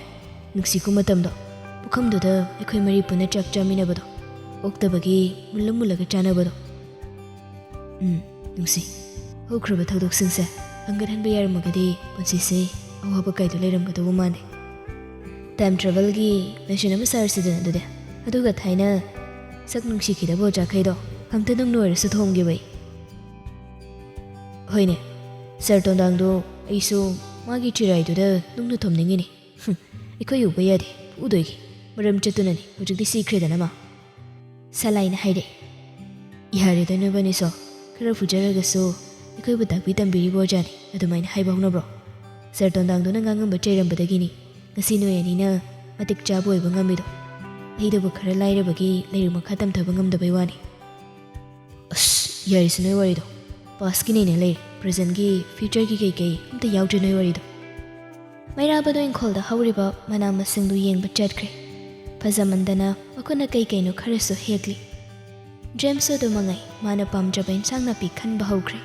ꯅꯨꯡꯁꯤꯀꯣ ꯃꯇꯝꯗꯣ, ꯄꯨꯈꯝꯗꯨꯗ ꯑꯩꯈꯣꯏ ꯃꯔꯤ ꯄꯨꯟꯅ ꯆꯥꯛ ꯆꯥꯃꯤꯟꯅꯕꯗꯣ, ꯑꯣꯛꯇꯕꯒꯤ ꯃꯨꯜꯂ ꯃꯨꯜꯂꯒ ꯆꯥꯅꯕꯗꯣ꯫ ꯎꯝ, ꯅꯨꯡꯁꯤ꯫ ꯍꯧꯈ꯭ꯔꯕ ꯊꯧꯗꯣꯛꯁꯤꯡꯁꯦ ꯍꯟꯒꯠꯍꯟꯕ ꯌꯥꯔꯝꯃꯒꯗꯤ ꯄꯨꯟꯁꯤꯁꯦ ꯑꯋꯥꯕ ꯀꯥꯏꯗꯣ ꯂꯩꯔꯝꯒꯗꯧꯕ ꯃꯥꯟꯗꯦ꯫ ꯇꯥꯏꯝ ꯇ꯭ꯔꯥꯚꯦꯜꯒꯤ ꯃꯦꯁꯤꯟ ꯑꯃ ꯁꯥꯔꯁꯤꯗꯅ ꯑꯗꯨꯗꯤ꯫ ꯑꯗꯨꯒ ꯊꯥꯏꯅ ꯁꯛ ꯅꯨꯡꯁꯤꯈꯤꯗꯕ ꯑꯣꯖꯥꯈꯩꯗꯣ ꯑꯝꯇ ꯅꯨꯡꯅ ꯑꯣꯏꯔꯁꯨ ꯊꯣꯡꯒꯦꯕ ꯑꯩ꯫" "ꯍꯣꯏꯅꯦ, ꯁꯥꯔ ꯇꯣꯟꯗꯥꯡꯗꯣ ꯑꯩꯁꯨ ꯃꯥꯒꯤ ꯆꯤꯔꯥꯏꯗꯨꯗ ꯅꯨꯡꯅ ꯊꯣꯝꯅꯤꯡꯉꯤꯅꯦ꯫ ꯍꯨꯝ, ꯑꯩꯈꯣꯏ ꯎꯕ ꯌꯥꯗꯦ, ꯐꯨꯗꯣꯏꯒꯦ꯫ ꯃꯔꯝ ꯆꯠꯇꯨꯅꯅꯤ, ꯍꯧꯖꯤꯛꯇꯤ ꯁꯤꯈ꯭ꯔꯦꯗꯅ ꯃꯥ꯫" ꯁꯂꯥꯏꯅ ꯍꯥꯏꯔꯛꯑꯦ꯫ "ꯌꯥꯔꯦꯗ ꯅꯣꯏꯕꯥꯅꯤꯁꯨ, ꯈꯔ ꯐꯨꯖꯔꯒꯁꯨ ꯑꯩꯈꯣꯏꯕꯨ ꯇꯥꯛꯄꯤ ꯇꯝꯕꯤꯔꯤꯕ ꯑꯣꯖꯥꯅꯤ, ꯑꯗꯨꯃꯥꯏꯅ ꯍꯥꯏꯕ ꯍꯧꯅꯕ꯭ꯔꯣ? ꯁꯥꯔ ꯇꯣꯟꯗꯥꯡꯗꯨꯅ ꯉꯥꯡꯉꯝꯕ ꯆꯩꯔꯝꯕꯗꯒꯤꯅꯤ ꯉꯁꯤ ꯅꯣꯏ ꯑꯅꯤꯅ ꯃꯇꯤꯛ ꯆꯥꯕ ꯑꯣꯏꯕ ꯉꯝꯃꯤꯗꯣ꯫ ꯑꯩꯗꯕꯨ ꯈꯔ ꯂꯥꯏꯔꯕꯒꯤ ꯂꯥꯏꯔꯤꯛ ꯃꯈꯥ ꯇꯝꯊꯕ ꯉꯝꯗꯕꯩ ꯋꯥꯅꯤ꯫" "ꯑꯁ, ꯌꯥꯔꯦꯁꯦ ꯅꯣꯏ ꯋꯥꯔꯤꯗꯣ꯫ ꯄꯥꯁꯀꯤꯅꯦꯅ ꯂꯩꯔꯦ, ꯄ꯭ꯔꯦꯖꯦꯟꯒꯤ ꯐ꯭ꯌꯨꯆꯔꯒꯤ ꯀꯩꯀꯩ ꯑꯝꯇ ꯌꯥꯎꯗ꯭ꯔꯦ ꯅꯣꯏ ꯋꯥꯔꯤꯗꯣ꯫" ꯃꯩꯔꯥꯕꯗꯣ ꯏꯪꯈꯣꯜꯗ ꯍꯧꯔꯤꯕ ꯃꯅꯥ ꯃꯁꯤꯡꯗꯨ ꯌꯦꯡꯕ ꯆꯠꯈ꯭ꯔꯦ꯫ ꯐꯖꯃꯟꯗꯅ ꯃꯈꯨꯠꯅ ꯀꯩ ꯀꯩꯅꯣ ꯈꯔꯁꯨ ꯍꯦꯛꯂꯤ꯫ ꯖꯦꯝꯁꯁꯨ ꯑꯗꯨ ꯃꯉꯥꯏ, ꯃꯥꯅ ꯄꯥꯝꯖꯕ ꯏꯟꯁꯥꯡ ꯅꯥꯄꯤ ꯈꯟꯕ ꯍꯧꯈ꯭ꯔꯦ꯫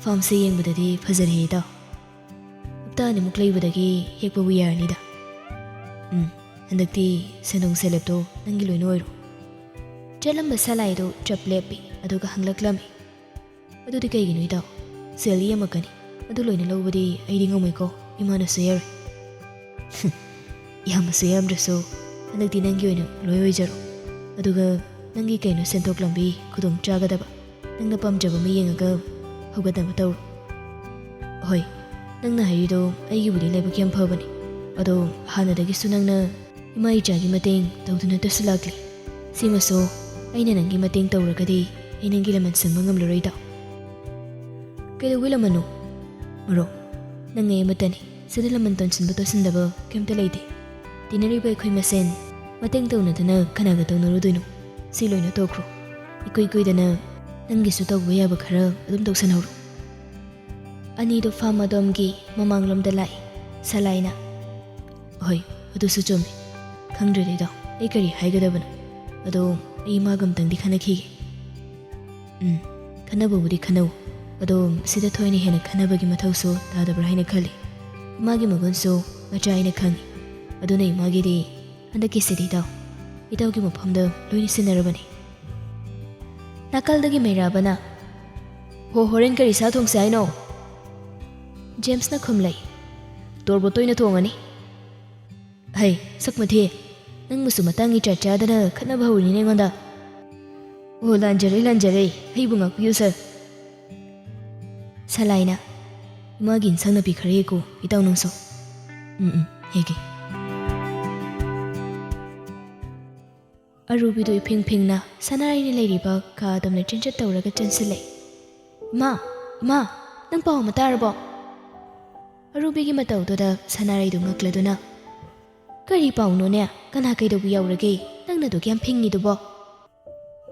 ꯐꯥꯝꯁꯦ ꯌꯦꯡꯕꯗꯗꯤ ꯐꯖꯔꯦ ꯏꯇꯥꯎ꯫ ꯍꯞꯇꯥ ꯑꯅꯤꯃꯨꯛ ꯂꯩꯕꯗꯒꯤ ꯍꯦꯛꯄꯕꯨ ꯌꯥꯔꯅꯤꯗ꯫ ꯎꯝ, ꯍꯟꯗꯛꯇꯤ ꯁꯦꯟꯗꯣꯡ ꯁꯦꯂꯦꯞꯇꯣ ꯅꯪꯒꯤ ꯂꯣꯏꯅ ꯑꯣꯏꯔꯣ꯫ ꯆꯠꯂꯝꯕ ꯁꯂꯥꯏꯗꯣ ꯆꯞ ꯂꯦꯞꯄꯤ, ꯑꯗꯨꯒ ꯍꯪꯂꯛꯂꯝꯃꯤ꯫ ꯑꯗꯨꯗꯤ ꯀꯩꯒꯤꯅꯣ ꯏꯇꯥꯎ? ꯁꯦꯜꯗꯤ ꯌꯥꯝꯃꯛꯀꯅꯤ, ꯑꯗꯨ ꯂꯣꯏꯅ ꯂꯧꯕꯗꯤ ꯑꯩꯗꯤ ꯉꯝꯃꯣꯏꯀꯣ, ꯏꯃꯥꯅꯁꯨ ꯌꯥꯔꯣꯏ꯫ ꯌꯥꯝꯃꯁꯨ ꯌꯥꯝꯗ꯭ꯔꯁꯨ ꯍꯟꯗꯛꯇꯤ ꯅꯪꯒꯤ ꯑꯣꯏꯅ ꯂꯣꯏ ꯑꯣꯏꯖꯔꯣ꯫ ꯑꯗꯨꯒ ꯅꯪꯒꯤ ꯀꯩꯅꯣ ꯁꯦꯟꯊꯣꯛ ꯂꯝꯕꯤ ꯈꯨꯗꯣꯡ ꯆꯥꯒꯗꯕ, ꯅꯪꯅ ꯄꯥꯝꯖꯕ ꯑꯃ ꯌꯦꯡꯉꯒ ꯍꯧꯒꯠꯅꯕ ꯇꯧꯔꯣ꯫ ꯍꯣꯏ, ꯅꯪꯅ ꯍꯥꯏꯔꯤꯗꯣ ꯑꯩꯒꯤꯕꯨꯗꯤ ꯂꯥꯏꯕꯛ ꯌꯥꯝ ꯐꯕꯅꯤ, ꯑꯗꯣ ꯍꯥꯟꯅꯗꯒꯤꯁꯨ ꯅꯪꯅ ꯏꯃꯥ ꯏꯆꯥꯒꯤ ꯃꯇꯦꯡ ꯇꯧꯗꯨꯅꯇꯁꯨ ꯂꯥꯛꯂꯤ꯫ ꯁꯤꯃꯁꯨ ꯑꯩꯅ ꯅꯪꯒꯤ ꯃꯇꯦꯡ ꯇꯧꯔꯒꯗꯤ ꯑꯩ ꯅꯪꯒꯤ ꯂꯃꯟ ꯁꯤꯟꯕ ꯉꯝꯂꯔꯣꯏꯗꯣ꯫ ꯀꯩꯗꯧꯕꯩ ꯂꯃꯟꯅꯣ? ꯃꯔꯨꯞ, ꯅꯪ ꯑꯩ ꯑꯃꯠꯇꯅꯤ꯫ ꯁꯤꯗ ꯂꯃꯟ ꯇꯣꯟꯁꯤꯟꯕ ꯇꯣꯠꯁꯤꯟꯗꯕ ꯀꯩꯝꯇ ꯂꯩꯇꯦ꯫ ꯇꯤꯟꯅꯔꯤꯕ ꯑꯩꯈꯣꯏ ꯃꯁꯦꯟ ꯃꯇꯦꯡ ꯇꯧꯅꯗꯅ ꯀꯅꯥꯒ ꯇꯧꯅꯔꯨꯗꯣꯏꯅꯣ? ꯁꯤ ꯂꯣꯏꯅ ꯇꯣꯛꯈ꯭ꯔꯣ꯫ ꯏꯀꯨꯏ ꯀꯨꯏꯗꯅ ꯅꯪꯒꯤꯁꯨ ꯇꯧꯕ ꯌꯥꯕ ꯈꯔ ꯑꯗꯨꯝ ꯇꯧꯁꯟꯍꯧꯔꯣ꯫ ꯑꯅꯤꯗꯨ ꯐꯥꯝ ꯑꯗꯣꯝꯒꯤ ꯃꯃꯥꯡꯂꯣꯝꯗ ꯂꯥꯛꯏ꯫ ꯁꯂꯥꯏꯅ, "ꯍꯣꯏ, ꯑꯗꯨꯁꯨ ꯆꯨꯝꯃꯤ꯫ ꯈꯪꯗ꯭ꯔꯦꯗ ꯏꯇꯥꯎ, ꯑꯩ ꯀꯔꯤ ꯍꯥꯏꯒꯗꯕꯅꯣ꯫ ꯑꯗꯣ ꯑꯩ ꯏꯃꯥꯒ ꯑꯝꯇꯪꯗꯤ ꯈꯟꯅꯈꯤꯒꯦ꯫" "ꯎꯝ, ꯈꯟꯅꯕꯕꯨꯗꯤ ꯈꯟꯅꯧ꯫ ꯑꯗꯣ ꯁꯤꯗ ꯊꯣꯏꯅ ꯍꯦꯟꯅ ꯈꯟꯅꯕꯒꯤ ꯃꯊꯧꯁꯨ ꯇꯥꯗꯕ꯭ꯔꯥ ꯍꯥꯏꯅ ꯈꯜꯂꯤ꯫ ꯏꯃꯥꯒꯤ ꯃꯒꯨꯟꯁꯨ ꯃꯆꯥ ꯑꯩꯅ ꯈꯪꯉꯤ꯫ ꯑꯗꯨꯅ ꯏꯃꯥꯒꯤꯗꯤ ꯍꯟꯗꯛꯀꯤꯁꯤꯗꯤ ꯏꯇꯥꯎ, ꯏꯇꯥꯎꯒꯤ ꯃꯐꯝꯗ ꯂꯣꯏꯅ ꯁꯤꯟꯅꯔꯕꯅꯤ꯫" ꯅꯥꯀꯜꯗꯒꯤ ꯃꯩꯔꯥꯕꯅ, "ꯍꯣ, ꯍꯣꯔꯦꯟ ꯀꯔꯤ ꯁꯥ ꯊꯣꯡꯁꯦ ꯍꯥꯏꯅꯣ?" ꯖꯦꯝꯁꯅ ꯈꯨꯝꯂꯩ, "ꯇꯣꯔꯕꯣꯠꯇ ꯑꯣꯏꯅ ꯊꯣꯡꯉꯅꯤ꯫" "ꯍꯩ, ꯁꯛ ꯃꯊꯤ, ꯅꯪꯕꯨꯁꯨ ꯃꯇꯥꯡ ꯏꯆꯥ ꯆꯥꯗꯅ ꯈꯠꯅꯕ ꯍꯧꯔꯤꯅꯦ ꯑꯩꯉꯣꯟꯗ꯫" "ꯑꯣ, ꯂꯥꯟꯖꯔꯦ, ꯂꯥꯟꯖꯔꯦ, ꯑꯩꯕꯨ ꯉꯥꯛꯄꯤꯌꯨ ꯁꯥꯔ꯫" ꯁꯂꯥꯏꯅ, "ꯏꯃꯥꯒꯤ ꯏꯟꯁꯥꯡ ꯅꯥꯄꯤ ꯈꯔ ꯍꯦꯛꯀꯣ, ꯏꯇꯥꯎ ꯅꯪꯁꯨ꯫" "ꯎꯝ, ꯎꯝ, ꯍꯦꯛꯀꯦ꯫" ꯑꯔꯨꯕꯤꯗꯨ ꯏꯐꯤꯡ ꯐꯤꯡꯅ ꯁꯅꯥꯔꯩꯅ ꯂꯩꯔꯤꯕ ꯀꯥ ꯑꯗꯣꯝꯗ ꯆꯦꯟꯆꯠ ꯇꯧꯔꯒ ꯆꯦꯟꯁꯤꯜꯂꯛꯏ꯫ "ꯏꯃꯥ, ꯏꯃꯥ, ꯅꯪ ꯄꯥꯎ ꯑꯃ ꯇꯥꯔꯕꯣ?" ꯑꯔꯨꯕꯤꯒꯤ ꯃꯇꯧꯗꯨꯗ ꯁꯅꯥꯔꯩꯗꯨ ꯉꯛꯂꯗꯨꯅ, "ꯀꯔꯤ ꯄꯥꯎꯅꯣꯅꯦ? ꯀꯅꯥ ꯀꯩꯗꯧꯕ ꯌꯥꯎꯔꯒꯦ? ꯅꯪꯅ ꯑꯗꯨꯛ ꯌꯥꯝ ꯐꯤꯡꯉꯤꯗꯨꯕꯣ?"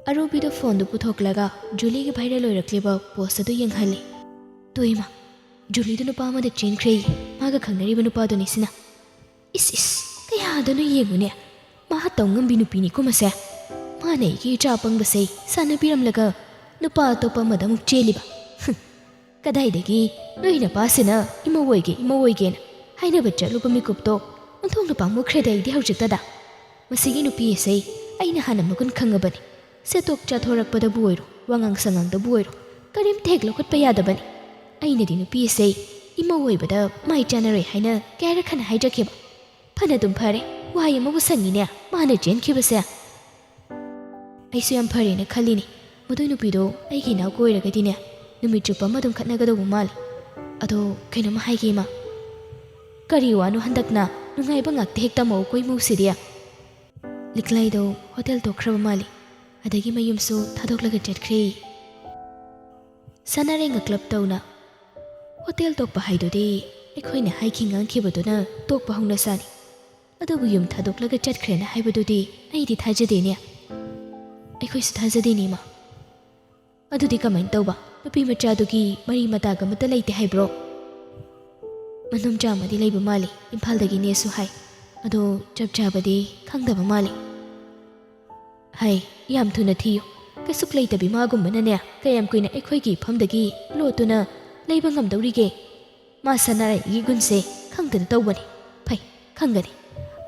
ꯑꯔꯨꯕꯤꯗꯨ ꯐꯣꯟꯗꯨ ꯄꯨꯊꯣꯛꯂꯒ ꯖꯨꯂꯤꯒꯤ ꯚꯥꯏꯔꯦꯜ ꯑꯣꯏꯔꯛꯂꯤꯕ ꯄꯣꯁ ꯑꯗꯨ ꯌꯦꯡꯍꯜꯂꯤ꯫ "ꯇꯣ ꯏꯃꯥ, ꯖꯨꯂꯤꯗꯨ ꯅꯨꯄꯥ ꯑꯃꯗ ꯆꯦꯟꯈ꯭ꯔꯦ꯫ ꯃꯥꯒ ꯈꯪꯅꯔꯤꯕ ꯅꯨꯄꯥꯗꯨꯅꯤ ꯁꯤꯅ꯫ ꯏꯁ, ꯏꯁ, ꯀꯌꯥꯗꯅꯣ ꯌꯦꯡꯉꯨꯅꯦ꯫ ꯃꯥ ꯇꯧ ꯉꯝꯕꯤ ꯅꯨꯄꯤꯅꯤꯀꯣ ꯃꯁꯦ꯫ ꯃꯥꯅ ꯑꯩꯒꯤ ꯏꯆꯥ ꯑꯄꯪꯕꯁꯦ ꯁꯥꯟꯅꯕꯤꯔꯝꯂꯒ ꯅꯨꯄꯥ ꯑꯇꯣꯞꯄ ꯑꯃꯗ ꯑꯃꯨꯛ ꯆꯦꯜꯂꯤꯕ꯫ ꯍꯨꯝ, ꯀꯗꯥꯏꯗꯒꯤ ꯅꯣꯏ ꯅꯄꯥꯁꯤꯅ ꯏꯃꯧ ꯑꯣꯏꯒꯦ, ꯏꯃꯧ ꯑꯣꯏꯒꯦꯅ ꯍꯥꯏꯅꯕ ꯆꯠꯂꯨꯕ ꯃꯤꯀꯨꯞꯇꯣ ꯑꯣꯟꯊꯣꯛꯅ ꯄꯥꯝꯃꯨꯈ꯭ꯔꯦꯗ ꯑꯩꯗꯤ ꯍꯧꯖꯤꯛꯇꯗ꯫ ꯃꯁꯤꯒꯤ ꯅꯨꯄꯤ ꯑꯁꯦ ꯑꯩꯅ ꯍꯥꯟꯅ ꯃꯒꯨꯟ ꯈꯪꯉꯕꯅꯤ꯫ ꯁꯦꯠꯇꯣꯛ ꯆꯥꯊꯣꯔꯛꯄꯗꯕꯨ ꯑꯣꯏꯔꯣ, ꯋꯥꯉꯥꯡ ꯁꯉꯥꯡꯗꯕꯨ ꯑꯣꯏꯔꯣ, ꯀꯔꯤꯝꯇ ꯍꯦꯛ ꯂꯧꯈꯠꯄ ꯌꯥꯗꯕꯅꯤ꯫ ꯑꯩꯅꯗꯤ ꯅꯨꯄꯤ ꯑꯁꯦ ꯏꯃꯧ ꯑꯣꯏꯕꯗ ꯃꯥꯏ ꯆꯥꯟꯅꯔꯣꯏ ꯍꯥꯏꯅ ꯀꯌꯥꯔꯛ ꯍꯟꯅ ꯍꯥꯏꯖꯈꯤꯕ꯫ ꯐꯅ ꯑꯗꯨꯝ ꯐꯔꯦ, ꯋꯥꯍꯩ ꯑꯃꯕꯨ ꯁꯪꯉꯤꯅꯦ ꯃꯥꯅ ꯆꯦꯟꯈꯤꯕꯁꯦ꯫ ꯑꯩꯁꯨ ꯌꯥꯝ ꯐꯔꯦꯅ ꯈꯜꯂꯤꯅꯦ꯫ ꯃꯗꯨꯏ ꯅꯨꯄꯤꯗꯣ ꯑꯩꯒꯤ ꯏꯅꯥꯎ ꯀꯣꯏꯔꯒꯗꯤꯅꯦ, ꯅꯨꯃꯤꯠ ꯆꯨꯞꯄ ꯑꯃ ꯑꯗꯨꯝ ꯈꯠꯅꯒꯗꯧꯕ ꯃꯥꯜꯂꯦ꯫ ꯑꯗꯣ ꯀꯩꯅꯣꯝꯃ ꯍꯥꯏꯒꯦ ꯏꯃꯥ꯫ ꯀꯔꯤ ꯋꯥꯅꯣ ꯍꯟꯗꯛꯅ? ꯅꯨꯡꯉꯥꯏꯕ ꯉꯥꯛꯇ ꯍꯦꯛ ꯇꯝꯃꯛꯎꯀꯣ ꯏꯃꯧꯁꯤꯗꯤ꯫ ꯂꯤꯛꯂꯥꯏꯗꯣ ꯍꯣꯇꯦꯜ ꯇꯣꯛꯈ꯭ꯔꯕ ꯃꯥꯜꯂꯤ, ꯑꯗꯒꯤ ꯃꯌꯨꯝꯁꯨ ꯊꯥꯗꯣꯛꯂꯒ ꯆꯠꯈ꯭ꯔꯦ꯫ ꯁꯅꯥꯔꯩ ꯉꯛꯂꯞ ꯇꯧꯅ, "ꯍꯣꯇꯦꯜ ꯇꯣꯛꯄ ꯍꯥꯏꯗꯨꯗꯤ ꯑꯩꯈꯣꯏꯅ ꯍꯥꯏꯈꯤ ꯉꯥꯡꯈꯤꯕꯗꯨꯅ ꯇꯣꯛꯄ ꯍꯧꯅ ꯁꯥꯅꯤ, ꯑꯗꯨꯕꯨ ꯌꯨꯝ ꯊꯥꯗꯣꯛꯂꯒ ꯆꯠꯈ꯭ꯔꯦꯅ ꯍꯥꯏꯕꯗꯨꯗꯤ ꯑꯩꯗꯤ ꯊꯥꯖꯗꯦꯅꯦ꯫ ꯑꯩꯈꯣꯏꯁꯨ ꯊꯥꯖꯗꯦꯅꯦ ꯏꯃꯥ꯫ ꯑꯗꯨꯗꯤ ꯀꯃꯥꯏꯅ ꯇꯧꯕ? ꯅꯨꯄꯤ ꯃꯆꯥꯗꯨꯒꯤ ꯃꯔꯤ ꯃꯇꯥꯒ ꯑꯃꯠꯇ ꯂꯩꯇꯦ ꯍꯥꯏꯕ꯭ꯔꯣ?" "ꯃꯅꯣꯝꯆꯥ ꯑꯃꯗꯤ ꯂꯩꯕ ꯃꯥꯜꯂꯤ, ꯏꯝꯐꯥꯜꯗꯒꯤꯅꯦꯁꯨ ꯍꯥꯏ꯫ ꯑꯗꯣ ꯆꯞ ꯆꯥꯕꯗꯤ ꯈꯪꯗꯕ ꯃꯥꯜꯂꯤ꯫" "ꯍꯥꯏ, ꯌꯥꯝ ꯊꯨꯅ ꯊꯤꯌꯨ꯫ ꯀꯩꯁꯨꯛ ꯂꯩꯇꯕꯤ ꯃꯥꯒꯨꯝꯕꯅꯅꯦ ꯀꯌꯥꯝ ꯀꯨꯏꯅ ꯑꯩꯈꯣꯏꯒꯤ ꯏꯐꯝꯗꯒꯤ ꯂꯣꯠꯇꯨꯅ ꯂꯩꯕ ꯉꯝꯗꯧꯔꯤꯒꯦ? ꯃꯥ ꯁꯅꯥꯔꯩꯒꯤ ꯒꯨꯟꯁꯦ ꯈꯪꯗꯅ ꯇꯧꯕꯅꯤ꯫ ꯐꯩ, ꯈꯪꯒꯅꯤ꯫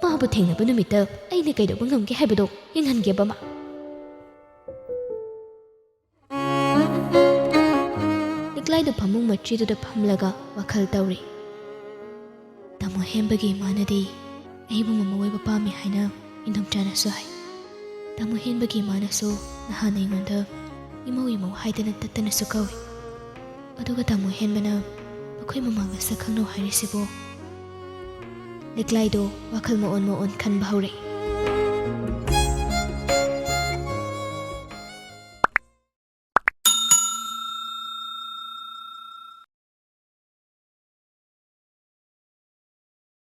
ꯃꯥꯕꯨ ꯊꯦꯡꯅꯕ ꯅꯨꯃꯤꯠꯇ ꯑꯩꯅ ꯀꯩꯗꯧꯕ ꯉꯝꯒꯦ ꯍꯥꯏꯕꯗꯣ ꯌꯦꯡꯍꯟꯒꯦꯕ ꯃꯥ꯫" ꯂꯤꯛꯂꯥꯏꯗꯨ ꯐꯃꯨꯡ ꯃꯆꯤꯗꯨꯗ ꯐꯝꯂꯒ ꯋꯥꯈꯜ ꯇꯧꯔꯤ꯫ "ꯇꯥꯃꯣ ꯍꯦꯟꯕꯒꯤ ꯏꯃꯥꯅꯗꯤ ꯑꯩꯕꯨ ꯃꯃꯧ ꯑꯣꯏꯕ ꯄꯥꯝꯃꯤ ꯍꯥꯏꯅ ꯏꯟꯗꯣꯝꯆꯥꯅꯁꯨ ꯍꯥꯏ꯫ ꯇꯥꯃꯣ ꯍꯦꯟꯕꯒꯤ ꯏꯃꯥꯅꯁꯨ ꯅꯍꯥꯟ ꯑꯩꯉꯣꯟꯗ ꯏꯃꯧ, ꯏꯃꯧ ꯍꯥꯏꯗꯅ ꯇꯠꯇꯅꯁꯨ ꯀꯧꯏ꯫ ꯑꯗꯨꯒ ꯇꯥꯃꯣ ꯍꯦꯟꯕꯅ ꯃꯈꯣꯏ ꯃꯃꯥꯡꯗ ꯁꯛ ꯈꯪꯅꯧ ꯍꯥꯏꯔꯤꯁꯤꯕꯨ?" ꯂꯤꯛꯂꯥꯏꯗꯣ ꯋꯥꯈꯜ ꯃꯑꯣꯟ ꯃꯑꯣꯟ ꯈꯟꯕ ꯍꯧꯔꯛꯏ꯫